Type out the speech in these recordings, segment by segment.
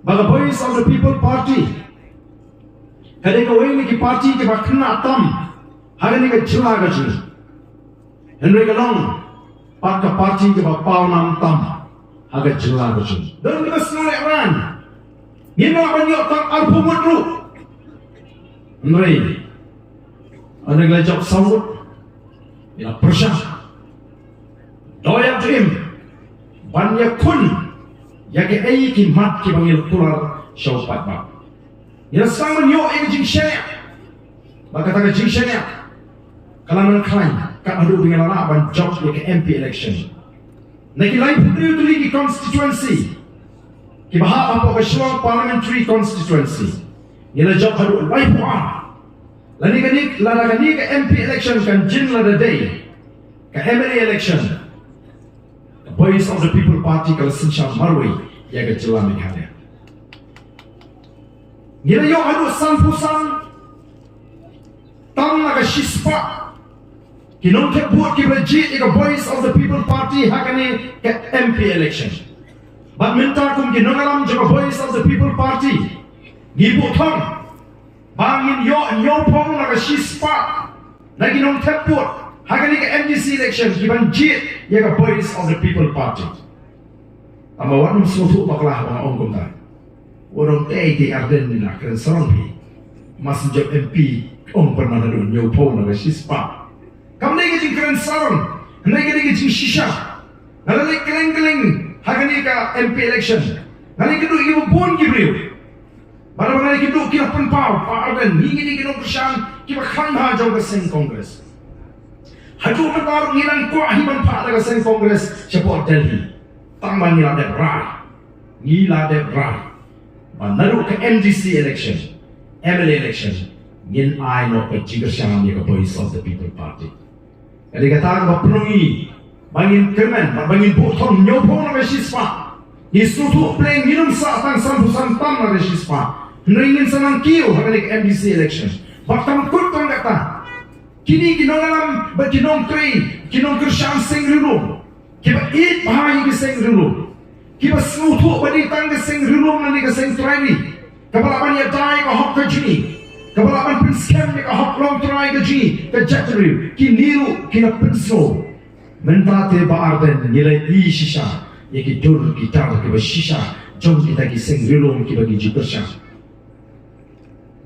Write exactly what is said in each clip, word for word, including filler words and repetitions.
Ba ka Voice of the People Party ka dei kawei na ki party kiba khynnah tam ha kane ka jylla ka jong ngi. Hynrei ka long pat ka party kaba pawnam tam ha ka jylla ka jong ngi. Don kiba sngewlehrain, ngim lah ban ïoh tang arphew ngut ruh. Hynrei ynda ngi la jop saw ngut, ngi la pyrshang, doh ïa ka jingim ban ïakhun ïa kaei ki mat kiba ngi la kular sha u paidbah. Ngi la sdang ban ïoh ïa ka jingshaniah, bad kata ka jingshaniah ka la nang khlaiñ kat haduh ba ngi la lah ban jop ïa ka M P election. Na ki laiphew hynriew tylli ki constituency kiba hap hapoh ka Shillong Parliamentary Constituency, ngi la jop haduh laiphew ar. Lada kane, lada kane ka M P election kan jin lada dei ka M L A election, ka Voice of the People Party ka la synshar marwei ïa ka jylla Meghalaya. Ngi la ïoh haduh sanphew san tam na ka shispah ki nongthep vote kiba la jied ïa ka Voice of the People Party ha kane ka M P election. Bad mynta kum ki nongïalam jong ka Voice of the People Party, ngi buh thong ba ngin ïoh hynñiewphew na ka shispah na ki nongthep vote ha kane ka M D C election kiban jied ïa ka Voice of the People Party. Tangba wat nym sngewthuh bakla ba nga ong kumta. Wat ong, "Ei, te Ardent, me la kren sarong phi. Mas jop M P, ong pynban haduh hynñiewphew na ka shispah." Kam dei ka jingkren sarong, hynrei ka dei ka jingshisha. Nga la leit kylleng kylleng ha kane ka M P election, nga la ïakynduh ïa kiba bun ki briew. Bad haba nga la ïakynduh, ki la pynpaw, "Pa Ardent, ngi ngi dei ki nongkyrshan kiba khlaiñ bha jong ka seng Congress. Haduh mynta ruh ngi nang kwah hi ban phah da ka seng Congress shapoh Delhi. Tangba ngi la dep rai. Ngi la dep rai ba naduh ka M D C election, M L A election, ngin ai noh ka jingkyrshan ïa ka Voice of the People Party." Ka dei kata kaba pynlong ïa ngi ba ngin kyrmen, ba ngin buh thong hynñiewphew na ka shispah. Ngi sngewthuh Blei, ngin ym sah tang sanphew san tam na ka shispah, hynrei ngin sa nang kiew ha kane ka M D C election. Bad kam kut tang kata, kine ki nongïalam bad ki nongtrei, ki nongkyrshan seng riewlum, kiba ïeit bha ïa ki seng riewlum, kiba sngewthuh ba dei tang ka seng riewlum lane ka seng trai ri kaba lah ban ïada ïa ka hok ka jong ngi, kaba lah ban pynskhem ïa ka hok longtrai ka jong ngi ka jaitbynriew, kine ruh ki la pynsngew. Mynta te Bah Ardent, ngi la ïohi shisha ïa ki dur ki dar kiba shisha jong kita ki seng riewlum kiba ngi ju kyrshan.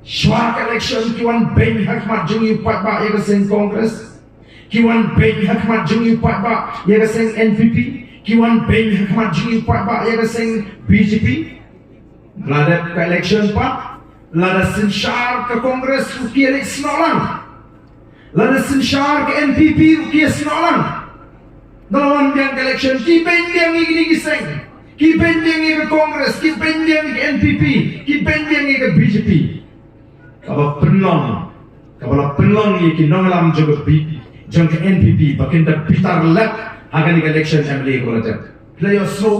Shuwa ka election ki wan beiñ ha khmat jong ngi u paidbah ïa ka seng Congress. Ki wan beiñ ha khmat jong ngi u paidbah ïa ka seng N P P. Ki wan beiñ ha khmat jong ngi u paidbah ïa ka seng B J P. La dep ka election pat, lada synshar ka Congress ruh ki ïaleit snoh lang. Lada synshar ka N P P ruh ki ïasnoh lang. Nalor wan biang ka election, ki beiñ biang ïa kine ki seng. Ki beiñ biang ïa ka Congress, ki beiñ biang ïa ka N P P, ki beiñ biang ïa ka B J P. Kaba pynlong, kaba la pynlong ïa ki nongïalam jong ka B, jong ka N P P ba kin da bitar lep ha kane ka election M L A kaba la dep. Phi la ïohsngew?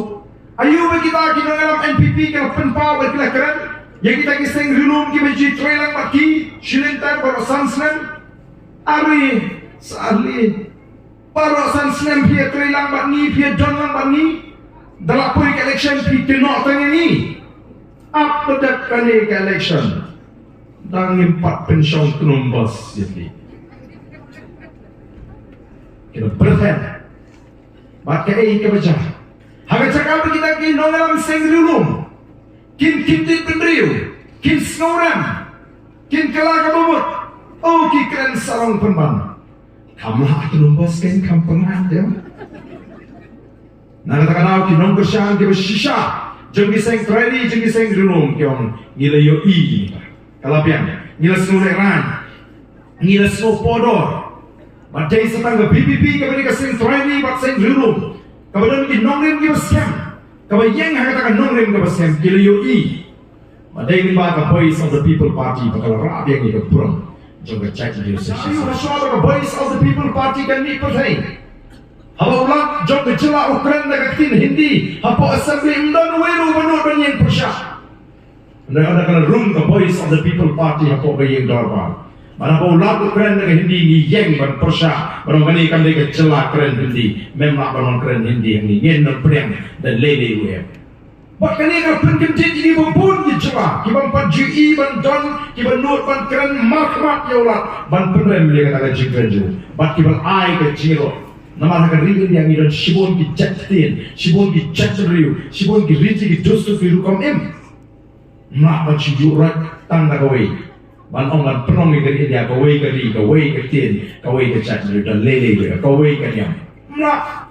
Aïu ba kita ki nongïalam N P P ki la pynpaw bad ki la kren ïa kita ki seng riewlum kiba ju trei lang bad ki shilynter baroh san snem? Ari, sa ari. Baroh san snem phi ïa trei lang bad ngi, phi ïa don lang bad ngi. Da la poi ka election phi kynnoh tang ïa ngi. Ap ba dep kane ka election, dang ngim pat pynshong kynnoh bos ïa phi. Ki la byrthen. Bad kaei kaba jia? Ha ka jaka ba kita ki nongïalam seng riewlum kin kyntiew bynriew, kin sngewrem, kin kylla kaba mut, oh, ki kren sarong pynban. Kam lah kynnoh bos, kin kam pyngan, ïa. Na kata ka daw ki nongkyrshan kiba shisha jong ki seng trai ri, jong ki seng riewlum ki ong, ngi la ïohi. Ka la biang, ngi la sngewlehrain, ngi la sngewpohdor. Bad dei sa tang ka V P P kaba dei ka seng trai ri bad seng riewlum kaba don ki nongrim kiba skhem, kaba ïeng ha kata ka nongrim kaba skhem, ki la ïohi. Ba dei lyngba ka Voice of the People Party ba ka la rah biang ïa ka burom jong ka jaitbynriew. Shisha shisha ba ka Voice of the People Party kan mih pyrthei. Haba u Lat jong ka jylla u kren da ka ktien Hindi hapoh Assembly, ym don uwei ruh uba nud ban ïeng pyrshah. Hynrei haba ka la rung ka Voice of the People Party hapoh ka ïing dorbar, haba u Lat u kren da ka Hindi, ngi ïeng ban pyrshah, ban ong kane kam dei ka jylla kren Hindi, mem lah ban ong kren Hindi hangne, ngin ym pdiang da lei lei ruh em. Bad kane ka pynkyndit ïa ki ba bun ki jylla, ki bym pat ju i ban don, ki ba nud ban kren markhmat ïa u Lat ban pynrem ïa kata ka jingkren jong u. Bad ki ban ai ka jingïaroh. Namar ha ka ri India ngi don shibun ki jait ktien, shibun ki jait bynriew, shibun ki riti ki dustur ki rukom im. Mlak ban shu ïuh roi tang da kawei. Ban ong ban pynlong ïa ka ri India kawei ka ri, kawei ka ktien, kawei ka jait bynriew, da lei lei da kawei ka niam. Mlak.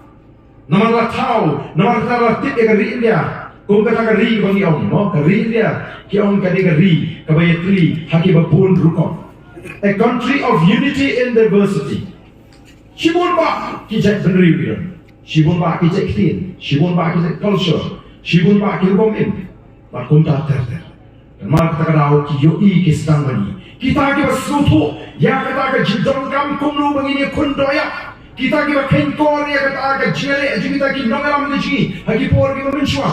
Namar la thaw, namar kata la tip ïa ka ri India kum kata ka ri ba ngi ong, mo, ka ri India ki ong ka dei ka ri kaba ïatylli ha ki ba bun rukom. A country of unity in diversity. Shibun bah ki jait bynriew ki don, shibun bah ki jait ktien, shibun bah ki jait culture, shibun bah ki rukom im. Bad kumta ter ter. Namar kata ka daw ki ïohi ki sdang bad ngi. Kita ki ba sngewthuh ïa kata ka jingdonkam kumno ba ngin ïakhun dohïap. Kita ki ba kheiñ kor ïa kata ka jingïaleh jong kita ki nongïalam ka jong ngi ha ki por ki ba mynshuwa.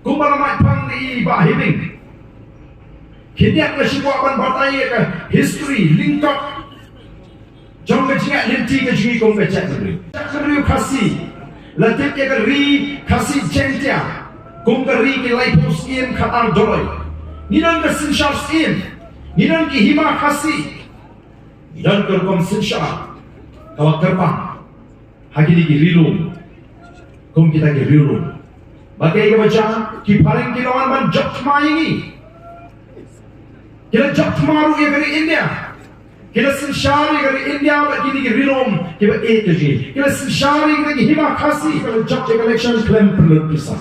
Kumba la mait pang da i Bah Hibing. Khyndiat nga shu kwah ban batai ïa ka history lyngkot jong ka jingïaid lynti ka jong ngi kum ka jaitbynriew. Jaitbynriew Khasi la tip ïa ka ri Khasi Jaiñtia kum ka ri ki laiphew syiem khatar doloi. Ngi don ka synshar syiem, ngi don ki hima Khasi, ngi don ka rukom synshar kaba kyrpang ha kine ki ri lum, kum kita ki ri lum. Bad kaei kaba jia, ki phareng ki la wan ban jop thma ïa ngi. Ki la jop thma ruh ïa ka ri India. Ki la synshar ïa ka ri India bad kine ki ri lum kiba ïeit ka jong ngi. Ki la synshar ïa kita ki hima Khasi, ki la jop ïa ka election khlem pynlut pisa.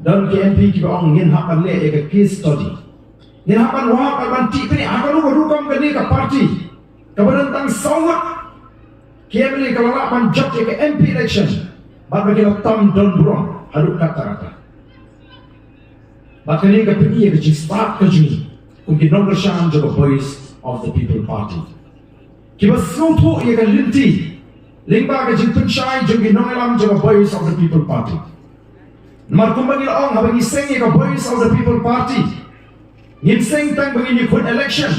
Don ki M P kiba ong ngin hap ban leh ïa ka case study. Ngin hap ban wad bad ban tih pynïaid ha kano ka rukom kane ka party kaba don tang saw ngut ki M L A ka la lah ban jop ïa ka M P election bad ba ki la tam don burom haduh katta katta. Bad kane ka pyni ïa ka jingstad ka jong ngi kum ki nongkyrshan jong ka Voice of the People Party. Kiba sngewthuh ïa ka lynti lyngba ka jingpynshai jong ki nongïalam jong ka Voice of the People Party. Namar kumba ngi la ong, haba ngi seng ïa ka Voice of the People Party, ngim seng tang ba ngin ïakhun election.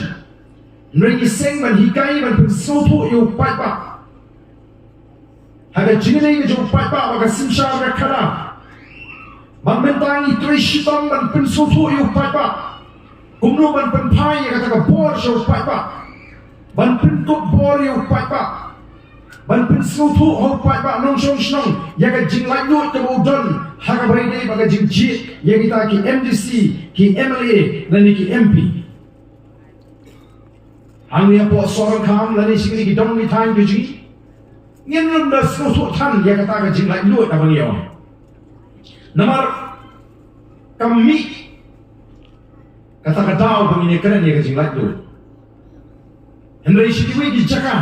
Hynrei ngi seng ban hikai, ban pynsngewthuh ïa u paidbah ha ka jingïadei ka jong u paidbah bad ka synshar ka khadar. Bad mynta ngi trei shitom ban pynsngewthuh ïa u paidbah kumno ban pynphai ïa kata ka bor sha u paidbah, ban pynkup bor ïa u paidbah, ban pynsngewthuh ha u paidbah nongshong shnong ïa ka jinglaitluid kaba u don ha kaba ïadei bad ka jingjied ïa kita ki M D C, ki M L A lane ki M P. Hangne hapoh Sohryngkham lane sha kine ki dong ki thaiñ ki jong ngi, ngim don da sngewthuh than ïa kata ka jinglaitluid kaba ngi ong. Namar kam mih kata ka daw ba ngin ïakren ïa ka jinglaitluid. Hynrei sha kiwei ki jaka,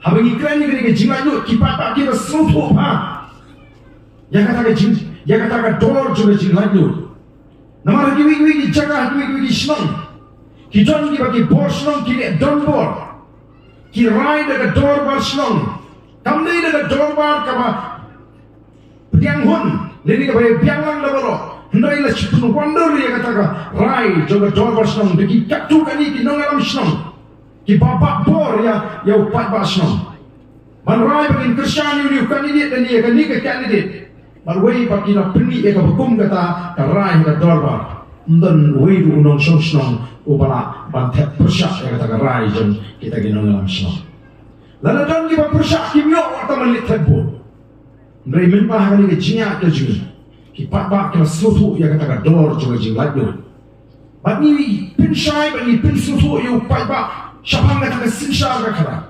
haba ngi kren ïa ka jinglaitluid, ki paidbah kiba sngewthuh bha ïa kata ka jing, ïa kata ka dor jong ka jinglaitluid. Namar ha kiwei kiwei ki jaka, ha kiwei kiwei ki shnong, ki don kiba ki bor shnong ki leh donbor, ki rai da ka dorbar shnong. Kam dei da ka dorbar kaba pdiang hun, lane kaba ïabiang lang da baroh. Hynrei la shu pynwandur ïa kata ka rai jong ka dorbar shnong da ki katto katne ki nongïalam shnong kiba bah bor ïa, ïa u paidbah shnong. Ban rai ba kin kyrshan ïa une u candidate lane ïa kane ka candidate. Bad wei pat ki la pynmih ïa kaba kum kata ka rai ha ka dorbar. Ym don uwei ruh u nongshong shnong uba lah ban thep pyrshah ïa kata ka rai jong kita ki nongïalam shnong. Lada don kiba pyrshah kim ïoh wat tang ban leit thep vote. Hynrei mynta ha kane ka jingïaid ka jong ngi, ki paidbah ki la sngewthuh ïa kata ka dor jong ka jinglaitluid. Bad ngi pynshai bad ngi pynsngewthuh ïa u paidbah shaphang kata ka synshar ka khadar.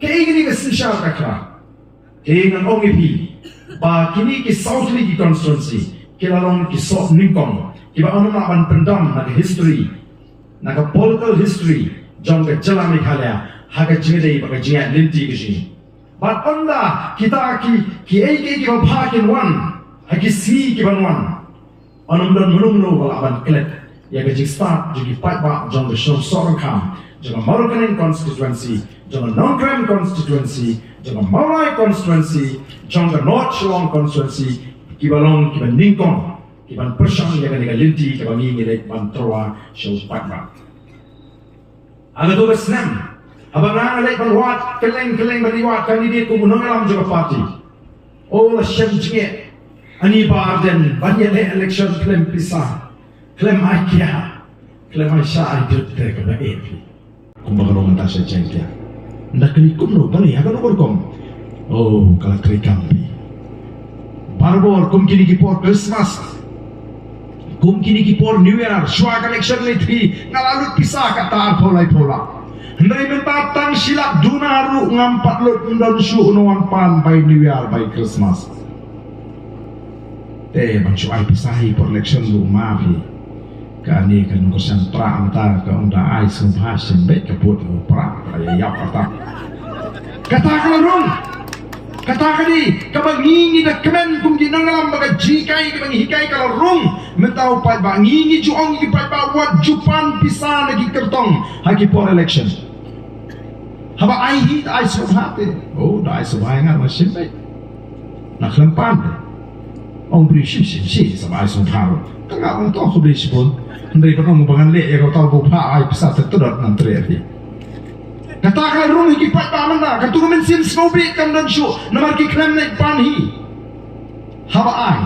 Kaei kane ka synshar ka khadar? Te ngan ong ïa phi ba kine ki saw tylli ki constituency ki la long ki soh nyngkong kiba ym lah ban pyndam na ka history, na ka political history jong ka jylla Meghalaya ha ka jingïadei bad ka jingïaid lynti ka jong ngi. Bad ynda kita ki, kiei kiei kiba bha kin wan ha ki sngi ki ban wan, ym don mano mano ba lah ban klet ïa ka jingstad jong ki paidbah jong ka shnong Sohryngkham, jong ka Mawryngkneng constituency, jong ka Nongkrem constituency, jong ka Mawlai constituency, jong ka North Shillong constituency, kiba long kiba nyngkong kiban pyrshang ïa kane ka lynti kaba ngi ngi leit ban tyrwa sha u paidbah. Ha kato ka snem, haba nga nga leit ban wad kylleng kylleng, ban wad candidate kum u nongïalam jong ka party, o la shem jingeh. Ani ba ardent ban ïaleh election khlem pisa, khlem ai kiad, khlem ai sha ai jut te kaba eh phi. Kumba ka long mynta sha Jaintia. Nda kali kumno bali ha kano ka rukom. Oh, ka la trei kam phi. Barabor kum kine ki por Christmas, kum kine ki por New Year, shuwa ka election leit phi, nga la lut pisa kata arphew laiphew lak. Hynrei mynta tang shi lak duna ruh ngam pat lut, ym don shuh uno wan pan bai New Year bai Christmas. Te ban shu ai pisa hi por election ruh ma phi. Kane ka nongkyrshan Prah mynta ka ong da ai sngewbha shen beit ka vote u Prah ka ïa ïap kata. Kata ka la rung. Kata ka dei kaba ngi ngi da kmen kum ki nongïalam ba ka jinghikai kaba ngi hikai ka la rung. Mynta u paidbah ngi ngi ju ong ïa ki paidbah wat ju pan pisa na ki kyrtong ha ki por election. Haba ai hi da ai sngewbha te. Oh, da ai sngewbha ïa nga ma shen beit. Na khlem pan te. Ong briew shi shi shi sa ba ai sngewbha ruh. Te nga ong to khublei shibun. Hynrei ban ong ba ngan leh ïa ka tau ba u Prah ai pisa te, te dot ngan trei hi. Kata ka la rung hi ki paidbah mynta, katu ka mynsiem sngewbha kam don shuh namar ki khlem leit pan hi. Haba ai.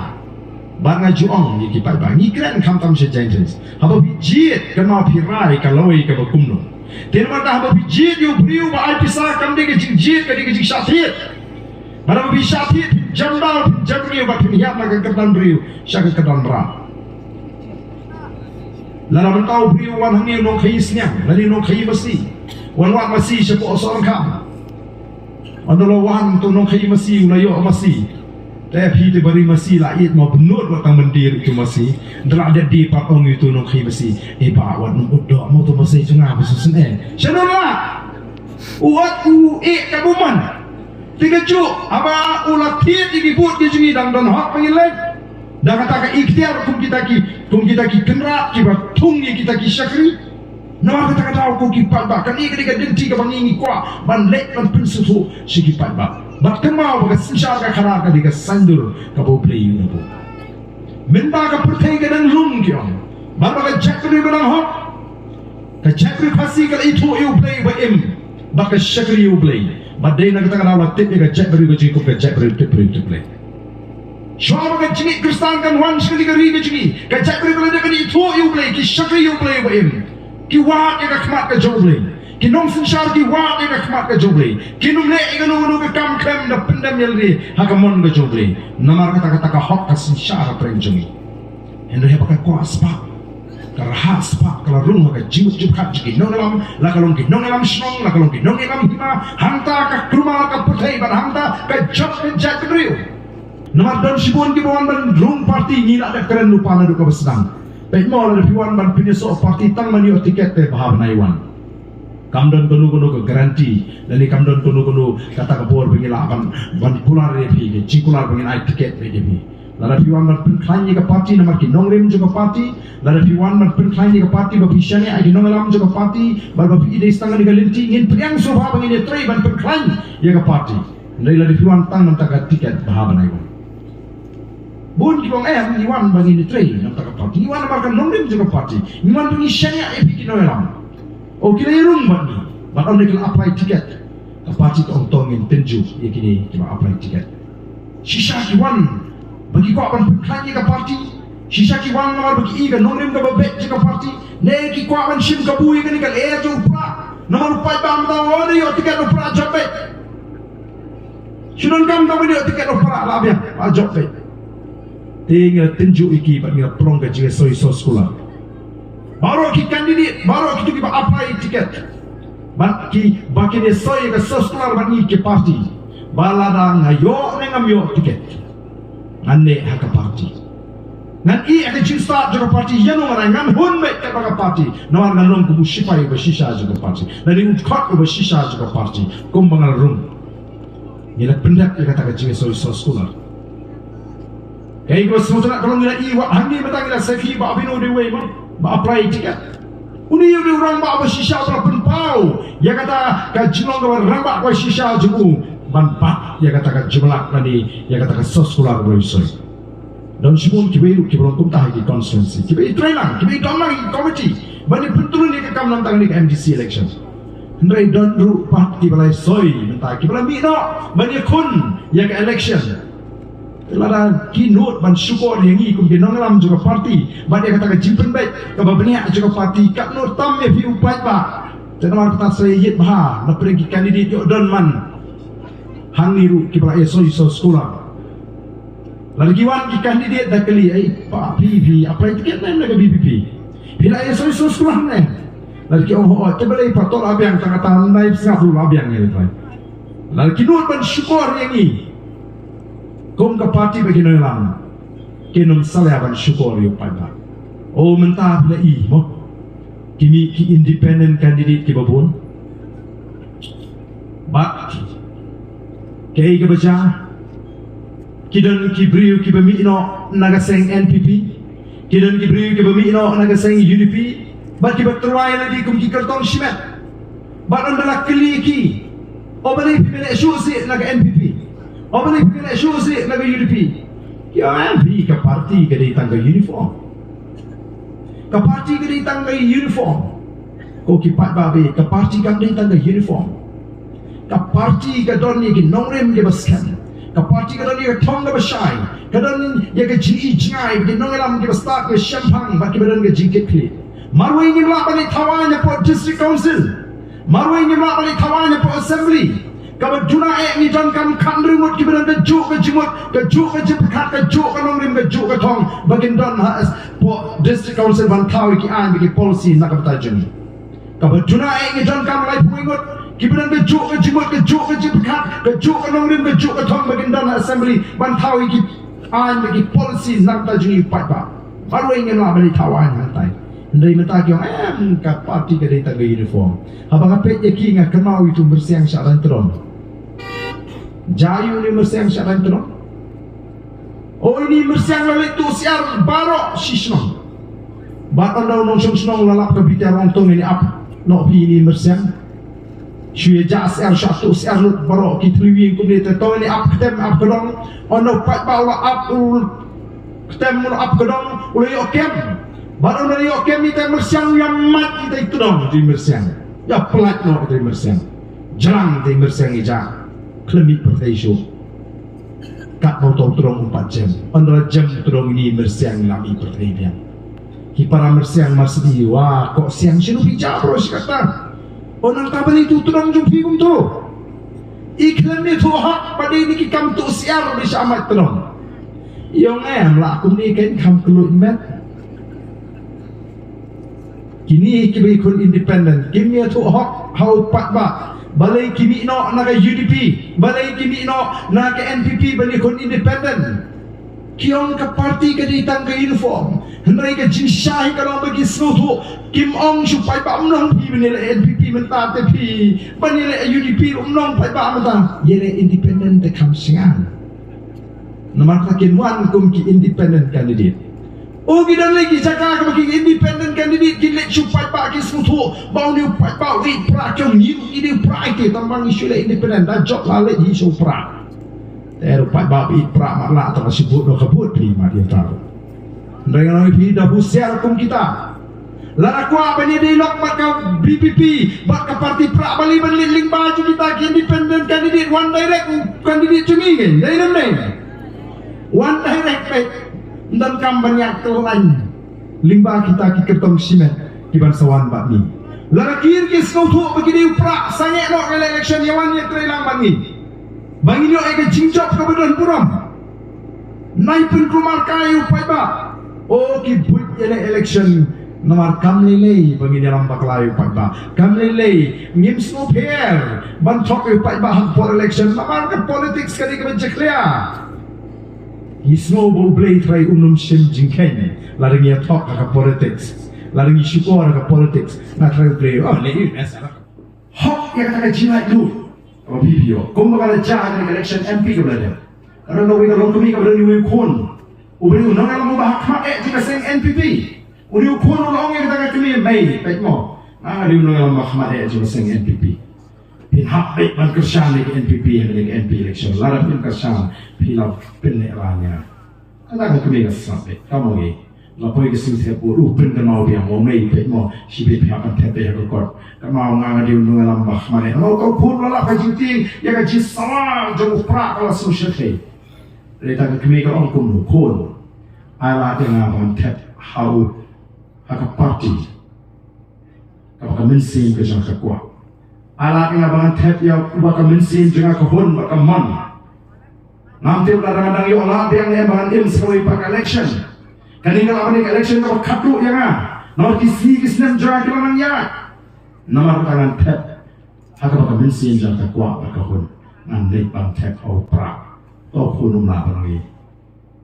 Bad nga ju ong ïa ki paidbah, ngi kren khamtam sha Jaintia. Haba phi jied kynmaw phi rai ka lawei kaba kumno. Te namar kata haba phi jied ïa u briew ba ai pisa kam dei ka jingjied, ka dei ka jingshah thied. Bad haba phi shah thied phin jam daw, phin jam rngiew bad phin ïap na ka kyrdan briew sha ka kyrdan mrad. Lada mynta u briew wan hangne u nongkhaïi sniang lane u nongkhaïi masi, wan wad masi shapoh sohryngkham. Ynda la wan uto u nongkhaïi masi u la ïoh masi. Te phi te ba ri masi la ïeit ma bynnud wat tang myndir uto u masi. Ynda la dep die pat ong ïa uto u nongkhaïi masi, "Eh bah, wat nym ud doh ma uto u masi jong nga ba shisien eh." Shano la? U ot u eh ka bymman. Te kajuh haba u la thied ïa ki vote ki jong ngi dang don hok ba ngin leit. Da kata ka iktiar kum kita ki, kum kita ki kynrad kiba thung ïa kita ki shakri. Namar kata ka daw ko ki paidbah, kane ka dei ka lynti kaba ngi ngi kwah ban leit ban pynsngewthuh sha ki paidbah. Bad kynmaw ba ka synshar ka khadar ka dei ka saindur kaba U Blei u la buh. Mynta ka pyrthei ka dang lum ki ong. Bad ba ka jaitbynriew ka dang hok. Ka jaitbynriew Khasi ka la ithuh ïa U Blei ba im. Bad ka shakri ïa U Blei. Bad dei na kata ka daw la tip ïa ka jaitbynriew ka jong ngi kum ka jaitbynriew tip briew tip Blei. Shuwa ba ka jingngeit Khristan kan wan sha kane ka ri ka jong ngi, ka jaitbynriew ka la dep ban ithuh ïa U Blei, ki shakri ïa U Blei ba im. Ki wad ïa ka khmat ka jong U Blei. Ki nongsynshar ki wad ïa ka khmat ka jong U Blei. Kin ym leh ïa kano kano ka kam khlem da pyndem ïa lade ha ka mon ka jong U Blei. Namar kata, kata ka hok ka synshar hapdeng jong ngi. Hynrei haba ka kwah spah, ka rhah spah, ka la rung ha ka jingmut jingpyrkhat jong ki nongïalam, la ka long ki nongïalam shnong, la ka long ki nongïalam hima, hangta ka kulmar ka pyrthei bad hangta ka jot ka jaitbynriew. Namar don shibun kiba wan ban rung party, ngi la dep kren lypa naduh kaba sdang. Peit mo, lada phi wan ban pynïasoh party tang ban ïoh tiket te bha ban ai wan. Kam don kano kano ka guarantee, lane kam don kano kano kata ka bor ba ngi lah ban, ban kular ïa phi, ka jingkular ba ngin ai tiket beit ïa phi. Lada phi wan ban pynkhlaiñ ïa ka party namar ki nongrim jong ka party, lada phi wan ban pynkhlaiñ ïa ka party ba phi shaniah ïa ki nongïalam jong ka party, bad ba phi dei tang kane ka lynti, ngin pdiang sngewbha ba ngin ïatrei ban pynkhlaiñ ïa ka party. Hynrei lada phi wan tang namar ka tiket, bha ban ai wan. Bun kiba ong em, ngi wan ba ngin ïatrei namar ka party, ngi wan namar ka nongrim jong ka party, ngi wan ba ngin shaniah ïa phi ki nongïalam. O, ki la ïarung bad ngi, bad ynda ki la apply tiket, ka party ka ong to ngin tynjuh ïa kine kiba apply tiket. Shisha ki wan ba ki kwah ban pynkhlaiñ ïa ka party, shisha ki wan namar ba ki i ka nongrim kaba beit jong ka party, ne ki kwah ban shim kabu ïa kane ka lyer jong u Prah, namar u paidbah mynta u ong ïoh tiket u Prah jop beit. Shu donkam tang ban ïoh tiket u Prah la biang, la jop beit. Te ngi la tynjuh ïa ki bad ngi la pynlong ka jingsoi soh sekular. Baroh ki candidate, baroh kito kiba apply tiket, bad ki, ba kin ïasoi ïa ka soh sekular bad ngi ki party. Ba lada nga ïoh ne ngam ïoh tiket, ngan neh ha ka party. Ngan ïeh ha ka jingstad jong ka party, ïano ngan ai, ngan hun beit katba ka party. Namar ngan long kum u shipai uba shisha jong ka party, lane u dkhot uba shisha jong ka party, kumba nga la rung. Ngi la pyndep ïa kata ka jingsoi soh sekular. Kaei kaba sngewtynnat ka long ngi la ïohi wat hangne mynta ngi la sngewthuh ba Abino u dei uwei mo ba apply tiket. Une u dei u rangbah ba shisha ba la pynpaw ïa kata ka jinglong kaba rangbah ba shisha jong u ban bat ïa kata ka jingmlak lane ïa kata ka soh sekular ba u soi. Don shibun kiwei ruh kiba long kumta ha ki constituency, kiba ïatrei lang, kiba ïadon lang ha ki committee ban ïapyntrun ïa ka kam namar kane ka M D C election. Hynrei don ruh pat kiba la soi mynta, kiba la mih noh ban ïakhun ïa ka election. Lada ki nud ban shukor ïa ngi kum ki nongïalam jong ka party bad ïa kata ka jingpynbeit kaba bniah jong ka party, katno tam ïa phi u paidbah. Te namar kata sa ïit bha na pdeng ki candidate ïoh don man hangne ruh kiba la ïasoi soskular. Lada ki wan ki candidate da kylli, "Ei pa, phi phi apply ticket ne na ka V P P? Phi la ïasoi soskular ne?" Lada ki ong, "Hooid." Te balei pat to la biang? Tang kata nai sngap ruh la biang ïa lei. Lada ki nud ban shukor ïa ngi kum ka party bad ki nongïalam, kin ym salia ban shukor ïa u paidbah. O mynta phi la i mo, ki mih ki independent candidate kiba bun. Bad kaei kaba jia, ki don ki briew kiba mih noh na ka seng N P P, ki don ki briew kiba mih noh na ka seng U D P, bad kiba tyrwa ïa lade kum ki kyrtong shimet. Bad ynda la kylli ki, "O balei phi leh shuh shuh na ka N P P? O balei phi leh shuh shuh na ka U D P?" Ki ong, "Em, phi, ka party ka dei tang ka uniform. Ka party ka dei tang ka uniform." Ko ki paidbah, ka party kam dei tang ka uniform. Ka party ka don ïa ki nongrim kiba skhem. Ka party ka don ïa ka thong kaba shai. Ka don ïa ka jingi jingai, ki nongïalam kiba stad, kiba shemphang bad kiba don ka jingkitkhlieh. Marwei ngim lah ban leit thaw aiñ hapoh District Council. Marwei ngim lah ban leit thaw aiñ hapoh Assembly. Kaba duna eh ngi donkam khathynriew ngut kiba don kajuh ka jingmut, kajuh ka jingpyrkhat, kajuh ka nongrim, kajuh ka thong ba kin don hapoh District Council ban thaw ïa ki aiñ bad ki policy na ka bynta jong ngi. Kaba duna eh ngi donkam laiphew ngut kiba don kajuh ka jingmut, kajuh ka jingpyrkhat, kajuh ka nongrim, kajuh ka thong ba kin don ha Assembly ban thaw ïa ki aiñ bad ki policy na ka bynta jong ngi u paidbah. Marwei ngim lah ban leit thaw aiñ hangtai. Hynrei mynta ki ong, "Em, ka party ka dei tang ka uniform." Haba nga peit ïa ki nga kynmaw ïa utu u myrsiang Shahdain Tyrong. Jia ïa une u myrsiang Shahdain Tyrong. O, ine i myrsiang la leit tuh syiar baroh shi shnong. Bad ynda u nongshong shnong la lap ka bita rong, to ngin ïa ap noh phi ine i myrsiang. Shu ïa jah syiar, shu tuh syiar lut baroh ki thliew ïing kumne te, to ngin ïa ap ktem, ap kdong. Ynda u paidbah u la ap, u ktem, u la ap kdong, u la ïoh kem. Bad ynda u la ïoh kem ite i myrsiang, u ïa mad ite i tdong ite i myrsiang. Ïa pyllait noh ite i myrsiang. Jrang ite i myrsiang ïa jah. Khlem mih pyrthei shuh. Katno to u tdong um pat jem. Ynda la jem u tdong ine i myrsiang la mih pyrthei biang. Ki para myrsiang Marsdi, wa koh siang, shano phi jah baroh shi katta? O, nangta balei utu u tdong jong phi kumto? I khlem ïathuh hok ba dei na ki kam tuh syiar ba i shah mad tdong. I ong, em lah kumne, kein kham kylluid met. Kine kiba ïakhun independent kim ïathuh hok ha u paidbah. Balei ki mih noh na ka U D P? Balei ki mih noh na ka N P P ban ïakhun independent? Ki ong ka party ka dei tang ka uniform. Hynrei ka jingshai ka long ba ki sngewthuh. Kim ong sha u paidbah, ym long phi ban ïaleh N P P mynta te phi ban ïaleh U D P, ym long paidbah mynta. Ïaleh independent te kham shngaiñ. Namar kata kin wan kum ki independent candidate. O, ki don lei ki jaka kaba ki independent candidate kin leit sha u paidbah, ki sngewthuh ba une u paidbah u ïeit prah, ki ong ngi ruh ngi dei u prah ïa ki, tang ba ngi shu leh independent, da jop la leit hi sha u prah. Te u paidbah ba ïeit prah mat lah tang ka shu vote noh ka vote phi mat ïa ta ruh. Hynrei nga ong ïa phi, da husiar kum kita. Lada kwah ban ïadei lok bad ka V P P bad ka party prah, balei ban leit lyngba jong kita ki independent candidate, wan direct u candidate jong ngi, dei ne ym dei? Wan direct, peit. Ym donkam ban ïaid kyllaiñ lyngba kita ki kyrtong shimet kiban sa wan bad ngi. Lada ki ruh ki sngewthuh ba ki dei u prah, sangeh noh ïa ka election, ïa wan ïatreilang bad ngi. Ba ngin ïoh ïa ka jingjop kaba don burom. Nai pynkulmar kai ïa u paidbah. O, ki buit ïaleh election namar kam lei lei ba ngin ïalam bakla ïa u paidbah. Kam lei lei, ngim sngewpher ban thok ïa u paidbah ha ka por election namar ka politics ka dei kaba jakhlia. Ngi sngew ba U Blei Trai un ym shim jingkheiñ lada ngi ïathok ha ka politics. Lada ngi shukor ha ka politics na Trai U Blei, o, lei, hok ïa kata ka jinglaitluid. Kaba phi phi ïoh. Kumba ka la jia ha ka election M P kaba la dep. Ka don kawei ka longkmie kaba don uwei u khun. U briew u nongïalam uba ha khmat eh jong ka seng N P P. Une u khun u la ong ïa kata ka kmie, mei, peit mo, nga dei u nongïalam ba ha khmat eh jong ka seng N P P. Phin hap beit ban kyrshan ïa ka N P P ha kane ka M P election. Lada phim kyrshan phi la pynlehrain ïa nga. Kata ka kmie ka sngap beit, kam ong ei. La poi ka sngi thep vote, u pynkynmaw biang, mo mei, peit mo, shibit phi hap ban thep beit ha ka kot. Kynmaw nga, nga dei u nongïalam ba ha khmat eh. Namar uta u khun u la lap ka jingtieng ïa ka jingsawa jong u prah, ka la sngewshyrkhei. Lei ta ka kmie ka ong kumno, khun, ai lad ïa nga ban thep ha u, ha ka party kaba ka mynsiem ka jong ka kwah. Ai lad ïa nga ban thep ïa uba ka mynsiem jong nga ka hun bad ka mon. Ngam tip lada nga dang ïoh lad biang ne em ba ngan im sa kawei pat ka election. Kane ka lah ban dei ka election kaba khatduh ïa nga. Namar ki sngi ki snem jong nga ki la nang ïaid. Namar kata ngan thep ha kaba ka mynsiem jong nga ka kwah bad ka hun. Ngan leit ban thep ha u Prah. To khun, um lah ban ong ei.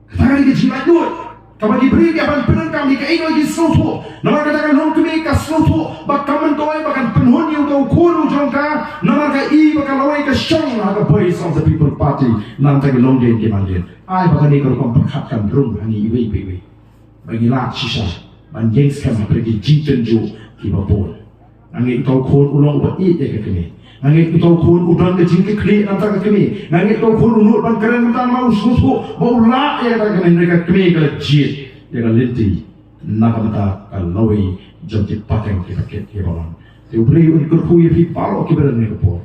Kata ka dei ka jinglaitluid kaba ki briew ki hap ban pyndonkam ïa kaei kaba ki sngewthuh. Namar kata ka longkmie ka sngewthuh ba kam myntoi ba kan pynhun ïa uta u khun u jong ka, namar ka i ba ka lawei ka shong ha ka Voice of the People Party. Nangta ki longdien ki mandien, ai ba kane ka rukom pyrkhat kan rung ha ngi iwei pa iwei, ba ngi lad shisha ban ïeng skhem hapdeng ki jingtynjuh kiba bun. Nga ngeit uta u khun u long uba ïeit ïa ka kmie. Nga ngeit uta u khun u don ka jingkitkhlieh na bynta ka kmie. Nga ngeit uta u khun u nud ban kren mynta namar u sngewthuh ba u lah ïa kata ka kmie, hynrei ka kmie ka la jied ïa ka lynti na ka bynta ka lawei jong ki pateng ki paket kiba wan. Te U Blei un kyrkhu ïa phi baroh kiba don ha kane ka por.